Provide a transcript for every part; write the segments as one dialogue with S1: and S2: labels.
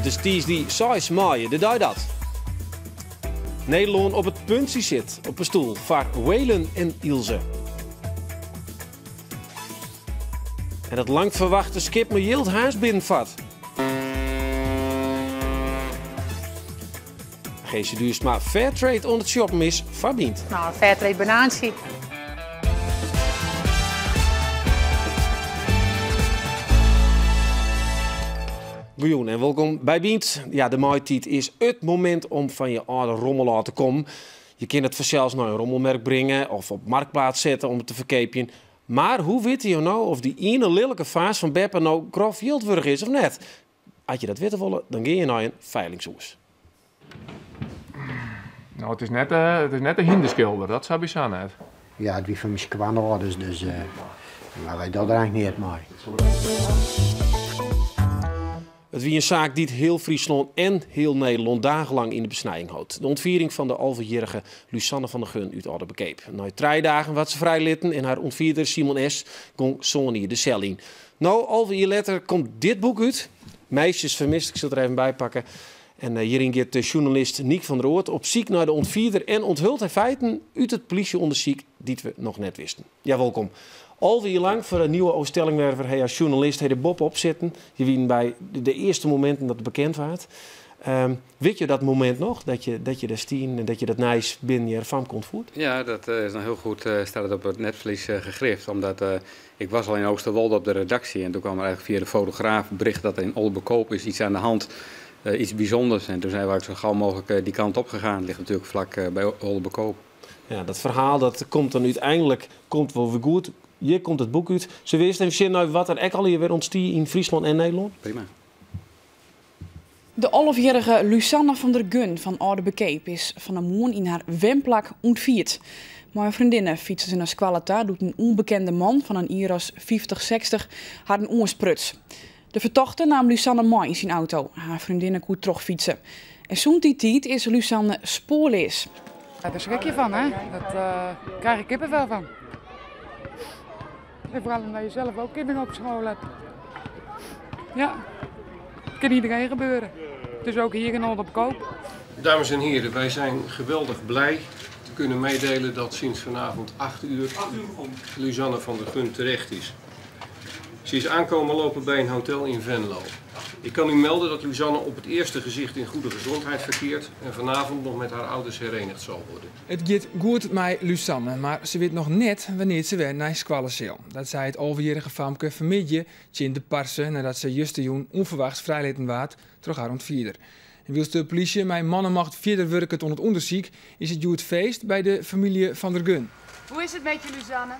S1: It is tiisdei 6 maaie, de dei dat Nederlân op it puntsje sit op 'e stoel foar Waylon en Ilse. En it lang ferwachte skip mei jild Harns binnenfart. Geesje Duursma Fairtrade oan it shoppen is foar Bynt.
S2: Nou, een Fairtrade banaantje.
S1: Goejûn en wolkom by Bynt. Ja, de maaitiid is it momint om fan je âlde rommel ôf te kommen. Je kinne it fansels nei in rommelmerk bringe of op Marktplaats sette om it te ferkeapjen. Mar hoe witte jo no oft dy iene lillike faas fan beppe no grof jild wurdich is of net? As je dat witte wolle, dan gean je nei in feilingshûs.
S3: No, it is net, eh, it is net de hynderskilder, dat sawiesa net.
S4: Ja, it wie fan myn skoanâlders, dus uh, mar wy dogge der eigentlik neat mei.
S1: It wie in saak dy't hiel Fryslân en hiel Nederlân dagenlang yn de besnijing hold. De ûntfiering fan de alvejierrige Lusanne van der Gun út Aldeberkeap. Nei trije dagen waard se frijlitten en har ûntfierder Simon S. gong sân jier de sel yn. No, 11 jier letter, komt dit boek út. Meisjes vermist, ik sil it der even by pakke. En hjiryn giet de sjoernalist Niek van der Oord op syk nei de ûntfierder en onthult hy feiten út it plysje-ûndersyk dy't we noch net wisten. Ja, wolkom. 11 jier lang foar de Nieuwe Ooststellingwerver ha je as sjoernalist der boppe-op sitten. Je wienen by de earste mominten dat it bekend waard. Wit je dat momint noch, dat je dêr stienen en dat je dat nijs binnen je famke ûntfierd?
S5: Ja, dat is nog heel goed, staat het op het netvlies gegrift. Omdat ik was al in Oosterwolde op de redactie en toen kwam er eigenlijk via de fotograaf bericht dat er in Oldeberkoop is iets aan de hand, iets bijzonders. En toen zijn we eigenlijk zo gauw mogelijk die kant op gegaan. Het ligt natuurlijk vlak bij Oldeberkoop.
S1: Ja, dat ferhaal dat komt dan úteinlik komt wol wer goed. Hjir komt it boek út. Sille we earst even sjen nei wat der ek allegear wer ûntstie yn Fryslân en Nederlân?
S5: Prima.
S6: De alvejierrige Lusanne van der Gun fan Aldeberkeap is fan 'e moarn yn har wenplak ûntfierd. Mei in freondinne fytste se nei skoalle ta doe't in ûnbekende man fan in jier as 50, 60 harren oanspruts. De fertochte naam Lusanne mei yn syn auto. Har freondinne koe trochfytse. En sûnt dy tiid is Lusanne spoarleas.
S7: Ja, daar schrik je van, hè? Dat krijg ik kippenvel van. En vooral omdat je zelf ook kinderen op school hebt. Ja, het kan iedereen gebeuren. Dus ook hier in Oldeberkoop.
S8: Dames en heren, wij zijn geweldig blij te kunnen meedelen dat sinds vanavond 8 uur Lusanne van der Gun terecht is. Ze is aankomen lopen bij een hotel in Venlo. Ik kan u melden dat Lusanne op het eerste gezicht in goede gezondheid verkeert en vanavond nog met haar ouders herenigd zal worden.
S9: It giet goed mei Lusanne, mar se wit noch net wannear't se wer nei skoalle sil. Dat sei it alvejierrige famke fanmiddei tsjin de parse neidat se justerjûn ûnferwachts frijlitten waard troch har ûntfierder. En wylst de polysje mei man en macht fierder wurket oan it ûndersyk, is it hjoed feest by de famylje Van der Gun.
S7: Hoe is het met je, Lusanne?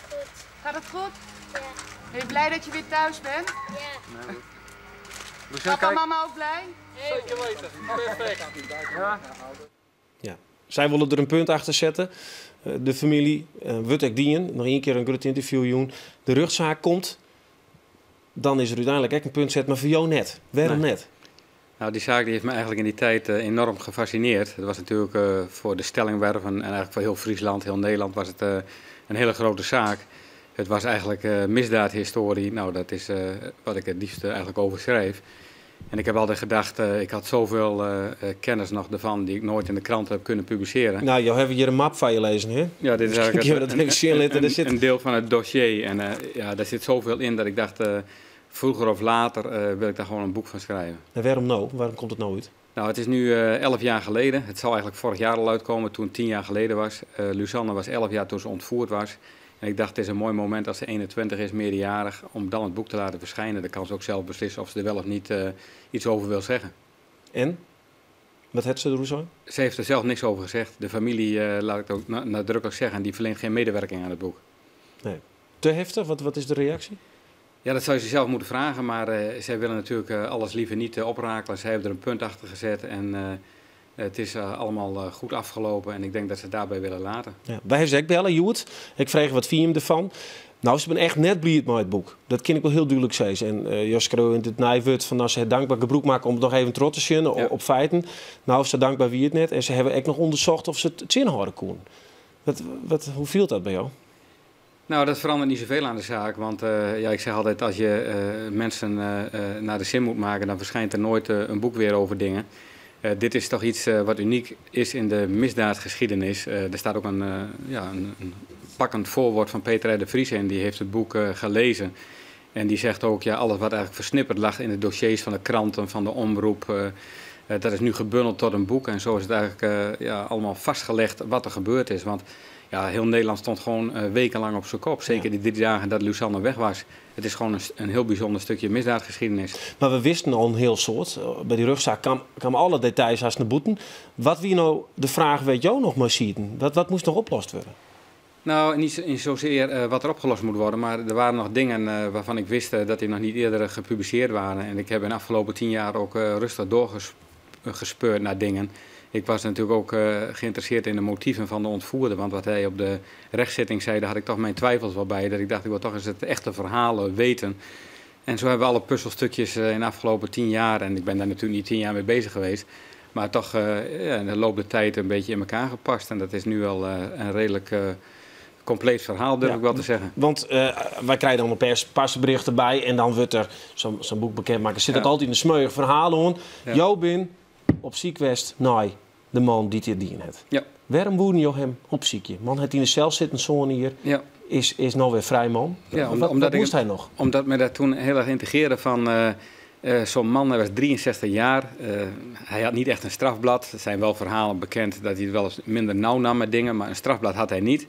S7: Goed. Gaat het goed? Ja. Ben je blij dat je weer thuis bent?
S8: Ja.
S7: Papa en mama ook blij?
S8: Zeker weten. Perfect.
S1: Ja. Ja. Sy wolle der in punt achter sette. De famylje wurdt ek dien. Noch ien kear in grut ynterview jûn. De rjochtsaak komt. Dan is der úteinlik ek in punt set, mar foar jo net. Wêrom
S5: Nee.
S1: net?
S5: Nou, die zaak die heeft me eigenlijk in die tijd enorm gefascineerd. Het was natuurlijk voor de Stellingwerven en eigenlijk voor heel Friesland, heel Nederland was het een hele grote zaak. Het was eigenlijk misdaadhistorie. Nou, dat is wat ik het liefst eigenlijk over schrijf. En ik heb altijd gedacht, ik had zoveel kennis nog ervan die ik nooit in de krant heb kunnen publiceren.
S1: Nou, jo hawwe hjir in map foar je lizzen, hè?
S5: Ja, dit is eigenlijk
S1: Ik heb dat even zien litten. Er zit
S5: een deel van het dossier. En ja, daar zit zoveel in dat ik dacht, vroeger of later wil ik daar gewoon een boek van schrijven.
S1: En waarom nou? Waarom komt het nou uit?
S5: Nou, het is nu 11 jaar geleden. Het zou eigenlijk vorig jaar al uitkomen toen het 10 jaar geleden was. Lusanne was 11 jaar toen ze ontvoerd was. En ik dacht, het is een mooi moment als ze 21 is, meerderjarig, om dan het boek te laten verschijnen. Dan kan ze ook zelf beslissen of ze er wel of niet iets over wil zeggen.
S1: En? Wat heeft ze er zo?
S5: Ze heeft er zelf niks over gezegd. De familie, laat ik het ook nadrukkelijk zeggen, die verleent geen medewerking aan het boek.
S1: Nee. Te heftig? Wat is de reactie?
S5: Ja, dat zou je ze zelf moeten vragen, maar zij willen natuurlijk alles liever niet oprakelen. Zij hebben er een punt achter gezet en het is allemaal goed afgelopen en ik denk dat ze het daarbij willen laten.
S1: Ja, wy hawwe se ek belle, hjoed. Ik frege wat fine jim derfan. Nou, se binne echt net bliid mei it boek. Dat kin ik wol hiel dúdlik sizze. En jo skreau yn it neiwurd fan, nou, se ha dankber gebrûk makke om it noch even troch te sjen op feiten. Nou, sa dankber wie it net. En se hawwe ek noch ûndersocht oft se it tsjinhâlde koene. Hoe fielt dat by jo?
S5: Nou, dat verandert niet zoveel aan de zaak. Want ja, ik zeg altijd, als je mensen naar de zin moet maken, dan verschijnt er nooit een boek weer over dingen. Dit is toch iets wat uniek is in de misdaadgeschiedenis. Er staat ook een pakkend voorwoord van Peter R. de Vries in. Die heeft het boek gelezen. En die zegt ook, ja, alles wat eigenlijk versnipperd lag in de dossiers van de kranten, van de omroep, dat is nu gebundeld tot een boek. En zo is het eigenlijk allemaal vastgelegd wat er gebeurd is. Want ja, heel Nederland stond gewoon wekenlang op zijn kop. Zeker die 3 dagen dat Lusanne weg was. Het is gewoon een heel bijzonder stukje misdaadgeschiedenis.
S1: Maar we wisten al een heel soort. Bij die rugzaak kwamen alle details als naar boeten. Wat wie nou de vraag weet jou nog maar zien? Wat moest nog opgelost worden?
S5: Nou, niet zozeer wat er opgelost moet worden. Maar er waren nog dingen waarvan ik wist dat die nog niet eerder gepubliceerd waren. En ik heb in de afgelopen 10 jaar ook rustig doorgespeurd naar dingen. Ik was natuurlijk ook geïnteresseerd in de motieven van de ontvoerder. Want wat hij op de rechtszitting zei, daar had ik toch mijn twijfels wel bij. Dat ik dacht, ik wil toch eens het echte verhaal weten. En zo hebben we alle puzzelstukjes in de afgelopen 10 jaar... en ik ben daar natuurlijk niet 10 jaar mee bezig geweest... maar toch in de loop der tijd een beetje in elkaar gepast. En dat is nu al een redelijk compleet verhaal, durf ik wel te zeggen.
S1: Want wij krijgen dan een persbericht erbij... en dan wordt er zo'n boek bekend maken. Er zit ook altijd een smeuig verhaal aan. Ja. Jobin op Ziekwest, nee. De man die dit dien het.
S5: Ja.
S1: Waarom woonde je hem op ziekje? Man het in de cel zitten, zo'n hier.
S5: Ja.
S1: Is nou weer vrij man.
S5: Ja,
S1: wat moest hij nog?
S5: Omdat me dat toen heel erg integreerde van zo'n man, hij was 63 jaar. Hij had niet echt een strafblad. Er zijn wel verhalen bekend dat hij het wel eens minder nauw nam met dingen, maar een strafblad had hij niet.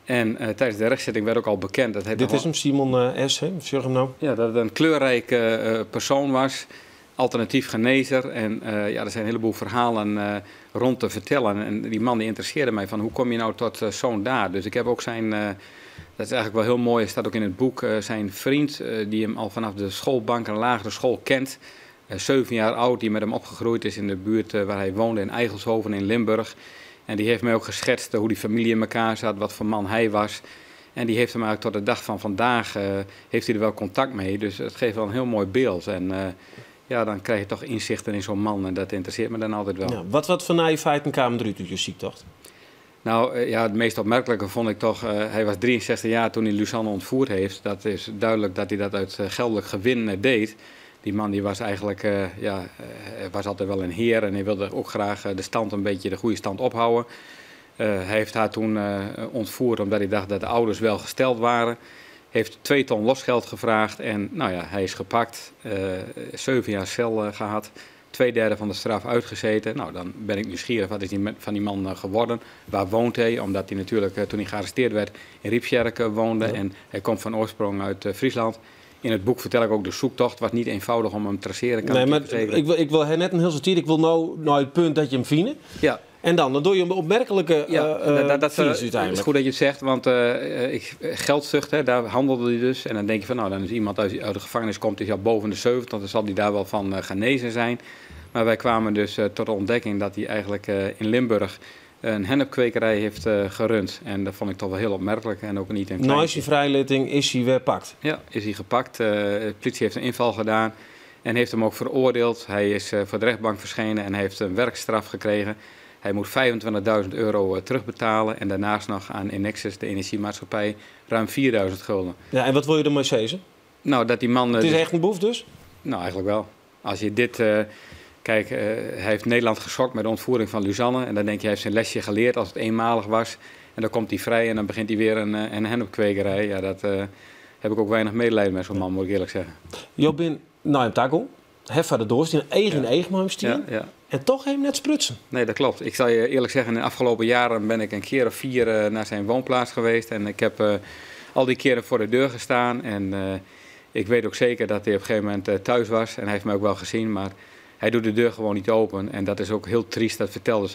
S5: En tijdens de rechtszitting werd ook al bekend dat hij.
S1: Dit is hem, Simon S. Hè? Zeg hem nou.
S5: Ja, dat het een kleurrijke persoon was. Alternatief genezer. En er zijn een heleboel verhalen rond te vertellen. En die man die interesseerde mij van hoe kom je nou tot zo'n daad. Dus ik heb ook zijn, dat is eigenlijk wel heel mooi, staat ook in het boek, zijn vriend die hem al vanaf de schoolbank en lagere school kent. 7 jaar oud, die met hem opgegroeid is in de buurt waar hij woonde in Eygelshoven in Limburg. En die heeft mij ook geschetst hoe die familie in elkaar zat, wat voor man hij was. En die heeft hem eigenlijk tot de dag van vandaag, heeft hij er wel contact mee. Dus het geeft wel een heel mooi beeld. En ja, dan krijg je toch inzichten in zo'n man en dat interesseert me dan altijd wel.
S1: Ja, wat voor nieuwe feiten kwamen eruit uit je ziektocht?
S5: Nou ja, het meest opmerkelijke vond ik toch, hij was 63 jaar toen hij Lusanne ontvoerd heeft. Dat is duidelijk dat hij dat uit geldelijk gewin deed. Die man die was eigenlijk, was altijd wel een heer en hij wilde ook graag de stand een beetje, de goede stand ophouden. Hij heeft haar toen ontvoerd omdat hij dacht dat de ouders wel gesteld waren. Heeft 2 ton losgeld gevraagd en nou ja, hij is gepakt. 7 jaar cel gehad, 2/3 van de straf uitgezeten. Nou, dan ben ik nieuwsgierig, wat is die van die man geworden? Waar woont hij? Omdat hij natuurlijk toen hij gearresteerd werd in Ryptsjerk woonde.
S1: Ja.
S5: En hij komt van oorsprong uit Friesland. In het boek vertel ik ook de zoektocht. Het was niet eenvoudig om hem te traceren. Kan
S1: nee,
S5: ik
S1: maar ik wil net een heel soort. Ik wil nou naar het punt dat je hem vindt.
S5: Ja.
S1: En dan doe je een opmerkelijke
S5: dat
S1: uiteindelijk.
S5: Het is goed dat je het zegt, want geldzucht, hè, daar handelde hij dus. En dan denk je van, nou, dan is iemand uit de gevangenis komt, is al boven de 70, dan zal hij daar wel van genezen zijn. Maar wij kwamen dus tot de ontdekking dat hij eigenlijk in Limburg een hennepkwekerij heeft gerund. En dat vond ik toch wel heel opmerkelijk en ook niet een
S1: Nou is hij vrijlating, is hij weer gepakt?
S5: Ja, is hij gepakt. De politie heeft een inval gedaan en heeft hem ook veroordeeld. Hij is voor de rechtbank verschenen en heeft een werkstraf gekregen. Hij moet €25.000 terugbetalen en daarnaast nog aan Enexis, de energiemaatschappij, ruim 4.000 gulden.
S1: Ja, en wat wil je ermee zeggen?
S5: Nou, dat die man...
S1: Het is echt een boef dus?
S5: Nou, eigenlijk wel. Als je dit... Kijk, hij heeft Nederland geschokt met de ontvoering van Lusanne. En dan denk je, hij heeft zijn lesje geleerd als het eenmalig was. En dan komt hij vrij en dan begint hij weer een hennepkwekerij. Ja, dat heb ik ook weinig medelijden met zo'n man, moet ik eerlijk zeggen.
S1: Jobin, nou, hem takel. Hef de doos, die een eigen eigen ja,
S5: ja.
S1: En toch heeft hem net sprutsen.
S5: Nee, dat klopt. Ik zal je eerlijk zeggen, in de afgelopen jaren ben ik een keer of 4 naar zijn woonplaats geweest. En ik heb al die keren voor de deur gestaan. En ik weet ook zeker dat hij op een gegeven moment thuis was. En hij heeft mij ook wel gezien, maar hij doet de deur gewoon niet open. En dat is ook heel triest. Dat vertelde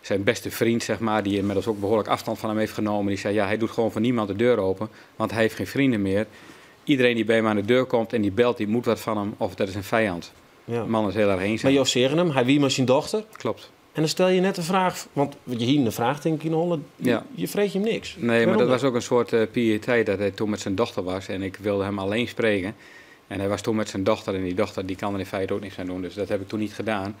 S5: zijn beste vriend, zeg maar, die inmiddels ook behoorlijk afstand van hem heeft genomen. Die zei, ja, hij doet gewoon voor niemand de deur open, want hij heeft geen vrienden meer. Iedereen die bij hem aan de deur komt en die belt, die moet wat van hem, of dat is een vijand.
S1: Ja.
S5: De man is heel erg eenzaam.
S1: Maar Joost Seren hem, hij wie maar zijn dochter.
S5: Klopt.
S1: En dan stel je net de vraag, want je hier een vraag denk ik in Holland,
S5: ja.
S1: Je vreet je hem niks.
S5: Nee, maar dat was ook een soort piëteit dat hij toen met zijn dochter was en ik wilde hem alleen spreken. En hij was toen met zijn dochter en die dochter die kan er in feite ook niks aan doen. Dus dat heb ik toen niet gedaan.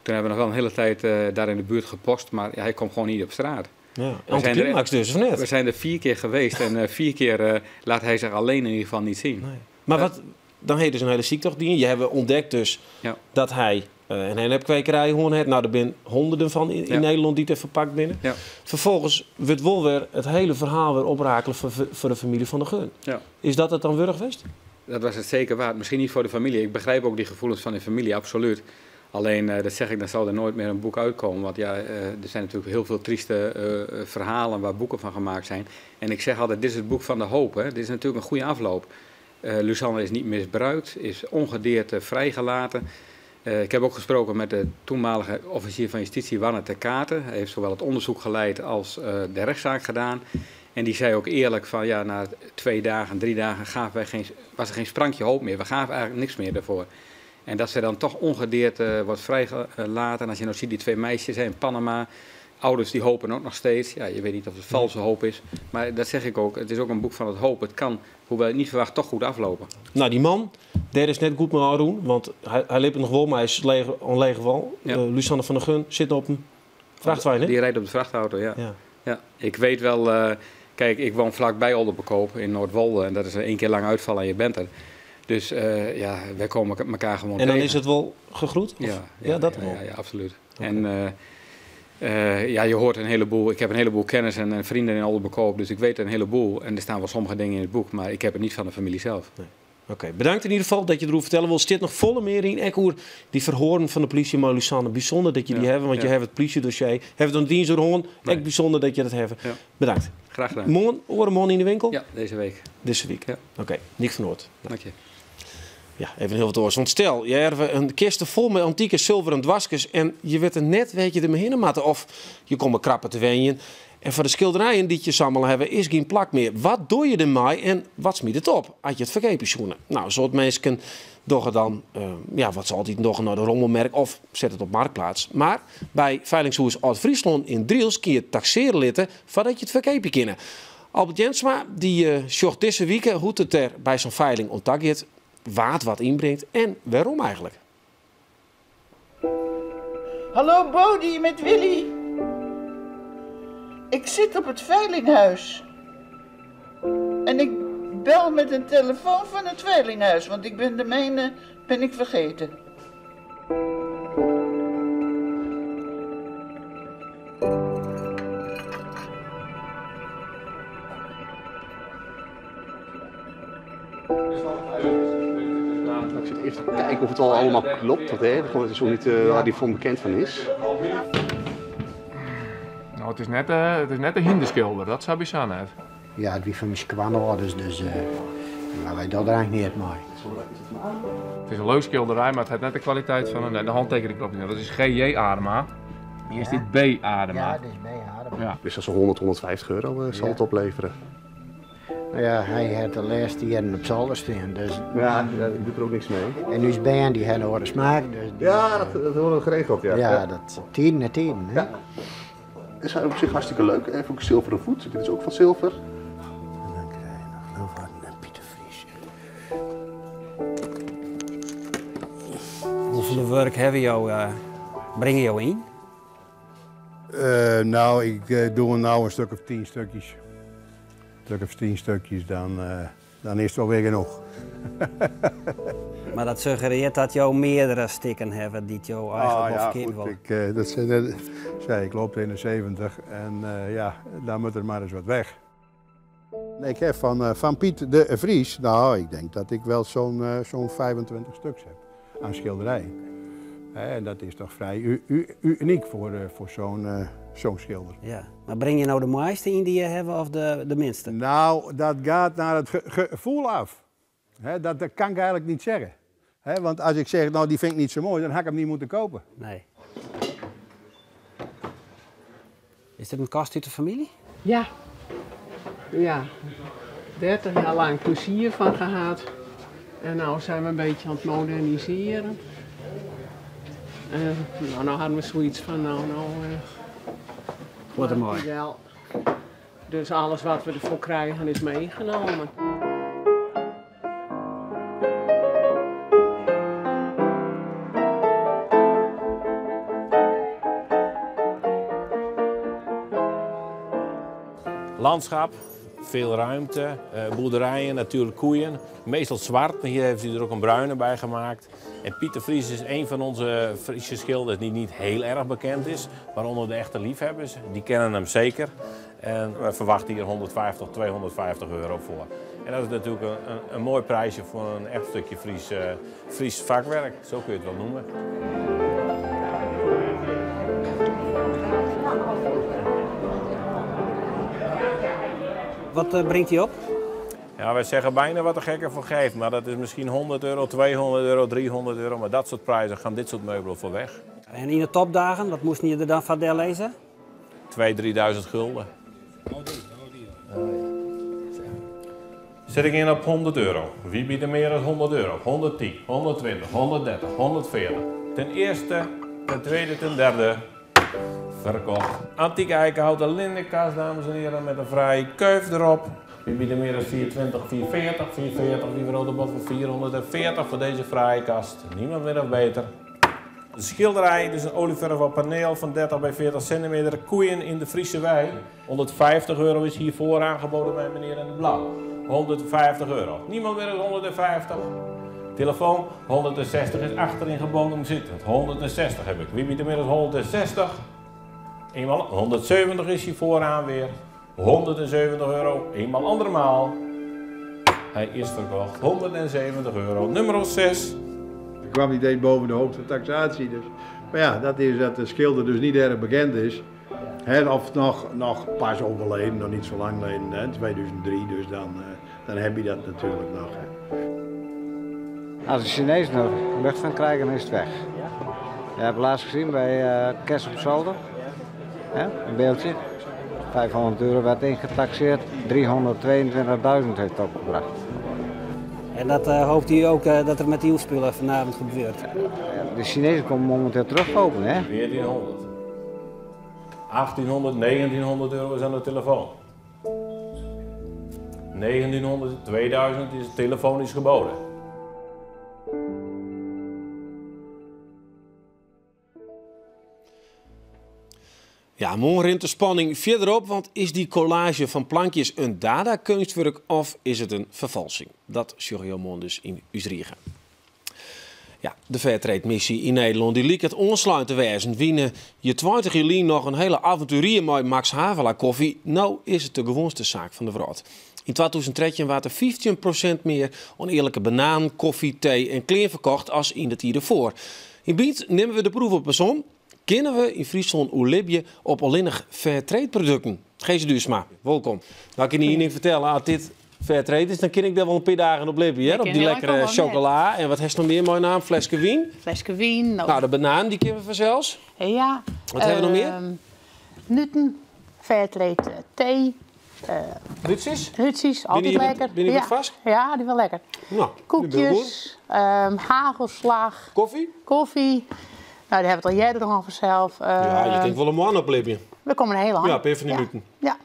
S5: Toen hebben we nog wel een hele tijd daar in de buurt gepost, maar ja, hij kwam gewoon niet op straat.
S1: Ja, anticlimax dus, of net?
S5: We zijn er 4 keer geweest en 4 keer laat hij zich alleen in ieder geval niet zien.
S1: Nee. Maar wat, dan heeft dus een hele ziektocht die. Je hebt ontdekt dus dat hij een hennepkwekerij hoorn heeft. Nou, er zijn honderden van in Nederland die het verpakt binnen. Vervolgens wordt wel weer het hele verhaal weer oprakelen voor de familie van de Gun. Is dat het dan wurg geweest?
S5: Dat was het zeker waard. Misschien niet voor de familie. Ik begrijp ook die gevoelens van de familie, absoluut. Alleen, dat zeg ik, dan zal er nooit meer een boek uitkomen. Want er zijn natuurlijk heel veel trieste verhalen waar boeken van gemaakt zijn. En ik zeg altijd, dit is het boek van de hoop. Hè. Dit is natuurlijk een goede afloop. Lusanne is niet misbruikt, is ongedeerd vrijgelaten. Ik heb ook gesproken met de toenmalige officier van justitie, Wanne ter Kate. Hij heeft zowel het onderzoek geleid als de rechtszaak gedaan. En die zei ook eerlijk van, ja, na 2 dagen, 3 dagen gaven wij geen, was er geen sprankje hoop meer. We gaven eigenlijk niks meer daarvoor. En dat ze dan toch ongedeerd wordt vrijgelaten. En als je nou ziet die 2 meisjes, hè, in Panama, ouders die hopen ook nog steeds. Ja, je weet niet of het valse hoop is. Maar dat zeg ik ook, het is ook een boek van het hoop. Het kan, hoewel je het niet verwacht, toch goed aflopen.
S1: Nou, die man, daar is net goed mee aan doen, want hij liep nog wel, maar hij is een lege wal. Lusanne van der Gun zit op een vrachtwagen, hè?
S5: Die rijdt op de vrachtauto, ja. Ja, ik weet wel, kijk, ik woon vlakbij Oldeberkoop in Noordwolde en dat is 1 keer lang uitvallen en je bent er. Dus wij komen elkaar gewoon
S1: En dan
S5: tegen.
S1: is het wel gegroet? Of?
S5: Ja,
S1: Ja,
S5: ja,
S1: dat
S5: ja,
S1: wel.
S5: ja, ja, absoluut. En ja, je hoort een heleboel. Ik heb een heleboel kennis en vrienden in Oldeberkoop, dus ik weet een heleboel. En er staan wel sommige dingen in het boek, maar ik heb het niet van de familie zelf.
S1: Nee. Oké, bedankt in ieder geval dat je erover vertellen wil. Zit nog volle meer in. Ik hoor die verhoren van de politie, maar Lusanne, bijzonder dat je die hebben, want je hebt het politiedossier. Hebben het een dienst door Echt bijzonder dat je dat hebt. Bedankt.
S5: Graag gedaan.
S1: Morgen, oren morgen in de winkel?
S5: Ja, deze week.
S1: Deze week.
S5: Ja.
S1: Oké, Nick van Noord.
S5: Dank je.
S1: Ja, even heel wat oors. Want stel, je hebt een kist vol met antieke zilveren dwaskes en je werd er net, weet je, ermee heen matten. Of je komt er krappen te wenjen. En voor de schilderijen die je samen hebben, is geen plak meer. Wat doe je ermee en wat smiet het op? Had je het verkeerd schoenen? Nou, soort mensen doggen dan, ja, wat ze altijd doggen naar de rommelmerk of zet het op marktplaats. Maar bij Veilingshoes Oud-Friesland in Driels kun je taxeren litten voordat je het verkeerd kennen. Albert Jensma, die zocht deze week hoe het er bij zo'n veiling ontakt waard wat inbrengt en waarom eigenlijk.
S2: Hallo Bodie, met Willy. Ik zit op het veilinghuis. En ik bel met een telefoon van het veilinghuis, want ik ben de mijne ben ik vergeten.
S10: Ik zit even te kijken of het al allemaal klopt, want, hè, gewoon, het is ook niet waar die van bekend van is.
S3: Nou, het is net de hinderschilder, dat zou bizar net.
S4: Ja, het wie van mijn kwanouders, dus maar wij dat er eigenlijk niet mee.
S3: Het is een leuk schilderij, maar het heeft net de kwaliteit van een, de handtekening klopt niet. Dat is GJ Adema. Hier is dit B Adema.
S4: Ja, dit is B Adema.
S10: Dus dat is zo'n 100, 150 euro zal het opleveren.
S4: Nou ja, hij had de laatste jaren op zolder staan, dus
S10: Ja, ja, ik doe er ook niks mee.
S4: En nu is Ben, die had horen smaak. Dus die,
S10: Ja, dat horen we geregeld, ja.
S4: Ja,
S10: Ja.
S4: dat tien na tien, hè?
S10: Ja. Het is op zich hartstikke leuk. Even ook zilveren voet. Dit is ook van zilver.
S4: En dan krijg je nog Leeuwarden en Pieter Vries.
S11: Hoeveel werk hebben jou brengen jou in?
S12: Nou, ik doe er nou een stuk of 10 stukjes. Een stuk of 10 stukjes, dan is het wel weer genoeg.
S11: Maar dat suggereert dat jou meerdere stikken hebben die jou eigenlijk wel verkeerd willen.
S12: Ik dat zei, dat zei ik, loop in de 70 en ja, daar moet er maar eens wat weg. Nee, ik heb van Piet de Vries, ik denk dat ik wel zo'n 25 stuks heb aan schilderij. Hè, en dat is toch vrij uniek voor zo'n schilder.
S11: Ja. Maar breng je nou de mooiste in die je hebt of de minste?
S12: Nou, dat gaat naar het gevoel af. Hè, dat kan ik eigenlijk niet zeggen. Hè, want als ik zeg, nou die vind ik niet zo mooi, dan had ik hem niet moeten kopen.
S11: Nee. Is dit een kast uit de familie?
S13: Ja. Ja. 30 jaar lang plezier van gehad. En nou zijn we een beetje aan het moderniseren. Nou hadden we zoiets van, nou, nou
S11: Wordt er mooi.
S13: Wel. Dus alles wat we ervoor krijgen is meegenomen.
S14: Landschap, veel ruimte, eh, boerderijen, natuurlijk koeien. Meestal zwart, maar hier heeft hij er ook een bruine bij gemaakt. En Piet de Vries is een van onze Friese schilders die niet heel erg bekend is. Maar onder de echte liefhebbers, die kennen hem zeker. En we verwachten hier 150, 250 euro voor. En dat is natuurlijk een, een, een mooi prijsje voor een echt stukje Fries, uh, Fries vakwerk, zo kun je het wel noemen.
S11: Wat eh, brengt hij op?
S14: Ja, wij zeggen bijna wat de gek ervoor geeft, maar dat is misschien 100 euro, 200 euro, 300 euro. Maar dat soort prijzen gaan dit soort meubelen voor weg.
S11: En in de topdagen, wat moest je er dan van lezen?
S14: 2.000, 3.000 gulden. Zet ik in op 100 euro. Wie biedt er meer dan 100 euro? 110, 120, 130, 140. Ten eerste, ten tweede, ten derde. Verkocht. Antiek eikenhouten lindenkast, dames en heren, met een fraaie keuf erop. Wie biedt er meer dan 420, 440, 440, wie verhoogt de bod voor 440 voor deze fraaie kast? Niemand meer of beter. De schilderij, dus een olieverf op paneel van 30 bij 40 centimeter. Koeien in de Friese wei. 150 euro is hiervoor aangeboden bij meneer in het blauw. 150 euro. Niemand meer dan 150. Telefoon 160 is achterin gebonden zittend. 160 heb ik. Wie biedt er meer dan 160? Eenmaal 170 is hier vooraan weer. 170 euro. Eenmaal andermaal. Hij is verkocht. 170 euro. Nummer 6.
S12: Ik kwam niet eens boven de hoogste taxatie. Dus. Maar ja, dat is dat de schilder dus niet erg bekend is. He, of nog, nog pas overleden, nog niet zo lang geleden, hè, 2003, dus dan, eh, dan heb je dat natuurlijk nog. Hè.
S15: Als de Chinezen er lucht van krijgen, dan is het weg. Je hebt laatst gezien bij uh, Kers op Zolder. Ja, een beeldje. 500 euro werd ingetaxeerd, 322.000 heeft het opgebracht.
S11: En dat uh, hoopt u ook uh, dat er met die spullen vanavond gebeurt?
S15: De Chinezen komen momenteel terugkopen, hè?
S14: 1400. 1800, 1900 euro is aan de telefoon. 1900, 2000 is telefonisch geboden.
S1: Ja, morgen rint de spanning verder op, want is die collage van plankjes een dada-kunstwerk of is het een vervalsing? Dat sjogge jo dus yn ús rige. Ja, de Fairtrade-missie in Nederland die liket het oanslein te wêzen. Wiene je 20 juli noch in hiele avonturier mei Max Havelaar koffie. No is it de gewoanste saak fan de wrâld. Yn 2013 waard der 15% mear oan earlike banaan, kofje, tee en klean ferkocht as yn it jier derfoar. Yn Bynt nimme we de proef op 'e som. Kinne we yn Fryslân oerlibje op allinnich Fairtrade-produkten? Geesje Duursma, wolkom. No, ik kin dy ien ding fertelle, as dit Fairtrade is, dan kin ik dêr wol in pear dagen op libje, hear. Op dy lekkere chocola. En wat hast noch mear meinaam? Fleske wyn?
S16: Fleske wyn.
S1: No, de banaan, dy kinne we fansels.
S16: Ja.
S1: Wat hawwe we noch mear?
S16: Nuten, Fairtrade tee.
S1: Nútsjes?
S16: Nútsjes, altyd lekker.
S1: Binne dy wat farsk?
S16: Ja, dy binne lekker.
S1: No,
S16: Koekjes, hagelslach.
S1: Koffie?
S16: Koffie. No, dêr hawwe we it al earder oan fansels.
S1: Ja, je kinst wol in moanne op libje.
S16: We komme in hiele ein.
S1: Ja, in pear fan dy nuten.
S16: Ja.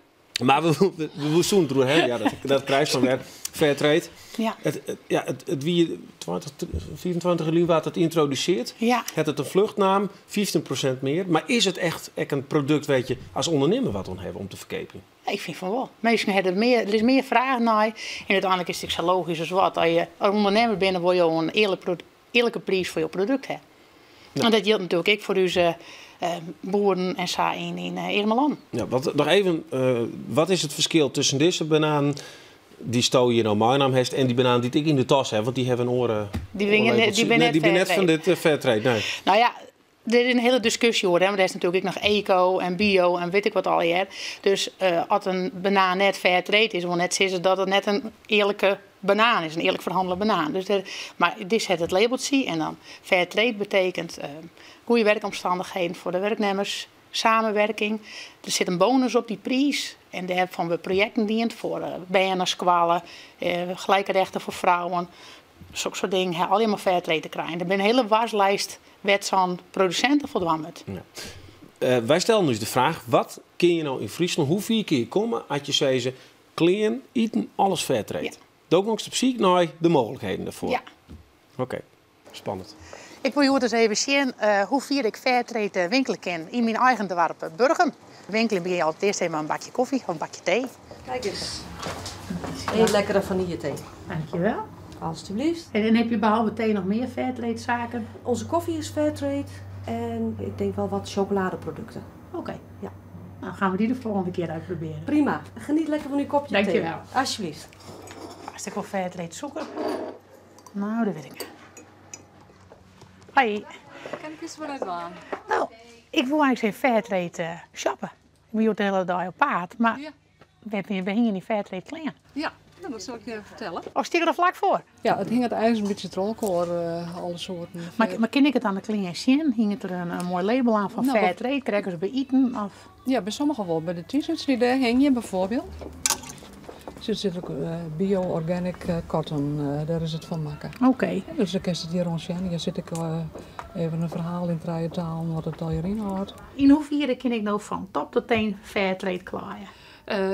S1: Mar we, we soene it deroer hawwe, ja, dat, dat krijst dan wer. Fairtrade.
S16: Ja.
S1: It, ja, it, it wie 20, 25 jier lyn waard it yntrodusearre.
S16: Ja.
S1: Hat it in flucht naam, 15% mear. Mar is it echt ek in produkt wêr't je as ûndernimmer wat oan hawwe om te ferkeapjen?
S16: Ik fyn fan wol. Minsken hawwe der mear, der is mear fraach nei. En úteinlik is it ek sa logysk as wat. As je as ûndernimmer binne, wolle jo in earlik, earlike priis foar jo produkt hawwe. En dat jildt natuerlik ek foar ús boeren en sa yn, yn earme lannen.
S1: Ja, wat, noch even, wat is it ferskil tusken dizze bananen dy'tsto hjir no meinaam hast en dy banaan dy't ik yn de tas ha, want dy hawwe in oare
S16: Dy binne net, dy binne net
S1: dy binne net fan dit Fairtrade, nee.
S16: No ja, der is in hiele diskusje oer, hè, want der is natuerlik ek noch eko en bio en wit ik wat allegear. Dus as in banaan net Fairtrade is, wol net sizze dat it net in earlike banaan is, in earlik ferhannele banaan. Dus der, mar dizze hat it labeltsje en dan Fairtrade betekent goede werkomstandigheden foar de wurknimmers, samenwerking. Der sit in bonus op dy priis en dêrfan wurde projekten dien foar bern nei skoalle, gelijke rechten foar frouwen, sokke soart dingen ha allegear mei Fairtrade te krijen. Der binne in hiele waslijst wêr't sa'n produsint oan foldwaan moat.
S1: Ja. Wy stellen ús de fraach, wat kinne je no yn Fryslân, hoe fier kinne je komme as je sizze klean, iten, alles Fairtrade?
S16: Ja.
S1: Do gongst op syk nei de mooglikheden dêrfoar.
S16: Ja.
S1: Oké, spannend.
S16: Ik wol hjoed ris even sjen hoe fier ik Fairtrade winkele kin yn myn eigen doarp Burgum. Winkelen begjin je altyd earst even mei in bakje kofje of in bakje tee.
S17: Kijk eens. Heel lekkere vanillethee.
S16: Dankjewel.
S17: Alsjeblieft.
S16: En heb je behalve thee nog meer fairtrade zaken?
S17: Onze koffie is fairtrade en ik denk wel wat chocoladeproducten.
S16: Oké.
S17: Ja.
S16: Nou gaan we die de volgende keer uitproberen.
S17: Prima. Geniet lekker van uw kopje thee.
S16: Dankjewel.
S17: Alsjeblieft.
S16: Als ik wel fairtrade zoeken. Nou, dat weet ik niet. Hoi.
S18: Kan ik eens wat aan?
S16: Nou, ik wil eigenlijk zijn fairtrade shoppen. Ik ben de hele dag op paard, maar we hingen die fairtrade klein.
S18: Ja, nou, dat zal ik je even vertellen.
S16: Of stiek er vlak voor?
S18: Ja, het hing het ijzer een beetje trolkoor, alle soorten.
S16: Maar ken ik het aan de klein zien? Hing het er een mooi label aan van fairtrade? Krijgen ze bij eten? Of?
S18: Ja, bij sommigen wel. Bij de t-shirts die daar hing je bijvoorbeeld. Er zit ook bio-organic cotton, daar is het van maken.
S16: Oké.
S18: Ja, dus dan kan je het hier rond zien. Hier zit ik even een verhaal in drie talen wat het al hierin houdt.
S16: In hoeverre kan ik nou van top tot teen fairtrade klaaien?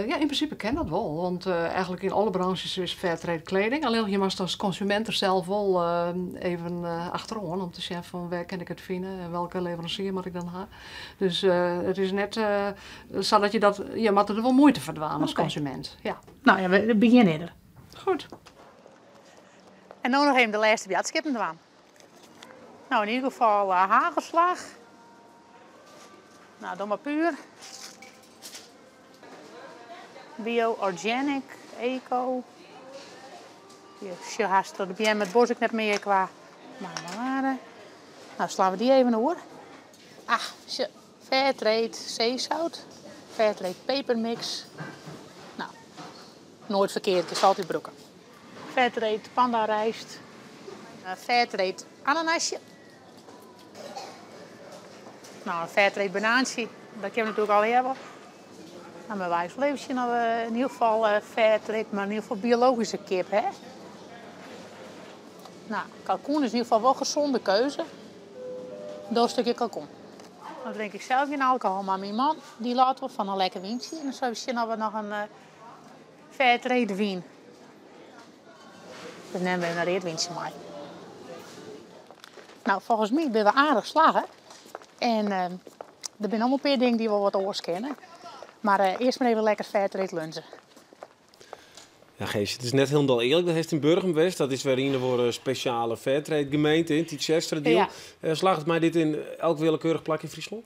S18: Ja, in principe ken dat wel, want eigenlijk in alle branches is fairtrade kleding. Alleen je mag als consument er zelf wel even achterom om te zien van waar kan ik het vinden en welke leverancier moet ik dan hebben. Dus het is net zodat je dat, je moet er wel moeite voor doen als consument. Ja.
S16: Nou ja, we beginnen er.
S18: Goed.
S16: En dan nog even de laatste bladskippen aan. Nou, in ieder geval hagelslag. Nou, dan maar puur. Bio, organic, eco. Je haast de BM met bos ik net meer qua marmelade. Nou, slaan we die even door. Ach, fairtrade zeezout. Fairtrade pepermix. Nou, nooit verkeerd, het is altijd broeken. Fairtrade pandarijst. Fairtrade ananasje. Nou, een fairtrade banaantje, dat kunnen we natuurlijk al hebben. Nou, mijn wijf leeft je nou in ieder geval fairtrade, maar in ieder geval biologische kip, hè? Nou, kalkoen is in ieder geval wel een gezonde keuze. Een stukje kalkoen. Dan drink ik zelf geen alcohol, maar mijn man die laat wel van een lekker wijntje. En dan zou je nog nog een fairtrade wijn. Dus nemen we een rood wijntje mee. Nou, volgens mij ben we aardig slagen. En er zijn allemaal een paar dingen die we wat oors kennen. Maar eerst maar even lekker fairtrade lunchen.
S1: Ja, Geesje, het is net helemaal eerlijk. Dat heeft in Burgum geweest. Dat is weer een voor een speciale fairtrade gemeente in Tytsjerksteradiel. Slaagt het mij dit in elk willekeurig plak in Friesland?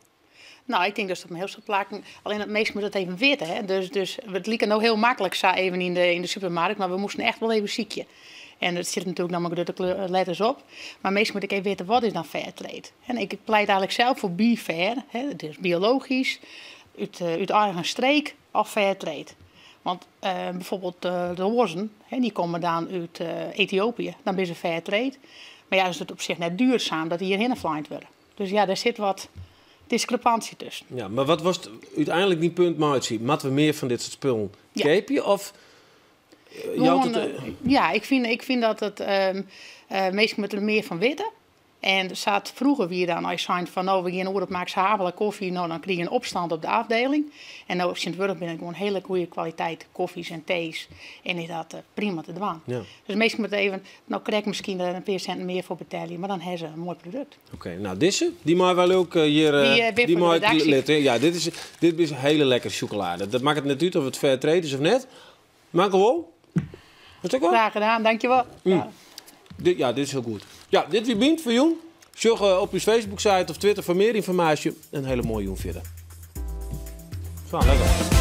S16: Nou, ik denk dus dat mijn heel veel plakken. Alleen het meest moet dat even weten. Hè? Dus het liep nou heel makkelijk zo even in de supermarkt, maar we moesten echt wel even ziekje. En het zit natuurlijk nog maar de letters op. Maar meestal moet ik even weten, wat is dan fairtrade? En ik pleit eigenlijk zelf voor be-fair. Hè? Het is biologisch, uit eigen streek of fairtrade. Want bijvoorbeeld de horzen, hè, die komen dan uit Ethiopië. Dan ben ze fairtrade. Maar ja, is het op zich net duurzaam dat die hierheen geflind worden. Dus ja, daar zit wat discrepantie tussen.
S1: Ja, maar wat was het uiteindelijk die punt, Maartje? Moeten we meer van dit soort spullen kopen of
S16: Gewoon, ja, ik vind dat het meestal met er meer van weten. En er zat vroeger weer dan, als je zei van nou, we gaan oor op Max Havelaar koffie, nou, dan kreeg je een opstand op de afdeling. En nou op Sint-Wurg ben ik gewoon hele goede kwaliteit koffies en thees. En is dat prima te doen. Dus meestal moet even, nou krijg ik misschien er een paar cent meer voor betalen, maar dan hebben ze een mooi product.
S1: Oké, nou deze, die mag wel ook hier
S16: Die weer
S1: die
S16: voor de
S1: mag
S16: redactie.
S1: litten. Ja, dit is hele lekkere chocolade. Dat maakt het net uit of het fair trade is of net. Maar gewoon. Wat ook wel?
S16: Graag gedaan, dankjewel. Ja.
S1: Dit is heel goed. Ja, dit wie bent voor jou. Zorg op uw Facebook-site of Twitter voor meer informatie. Een hele mooie jong verder. Zo, lekker.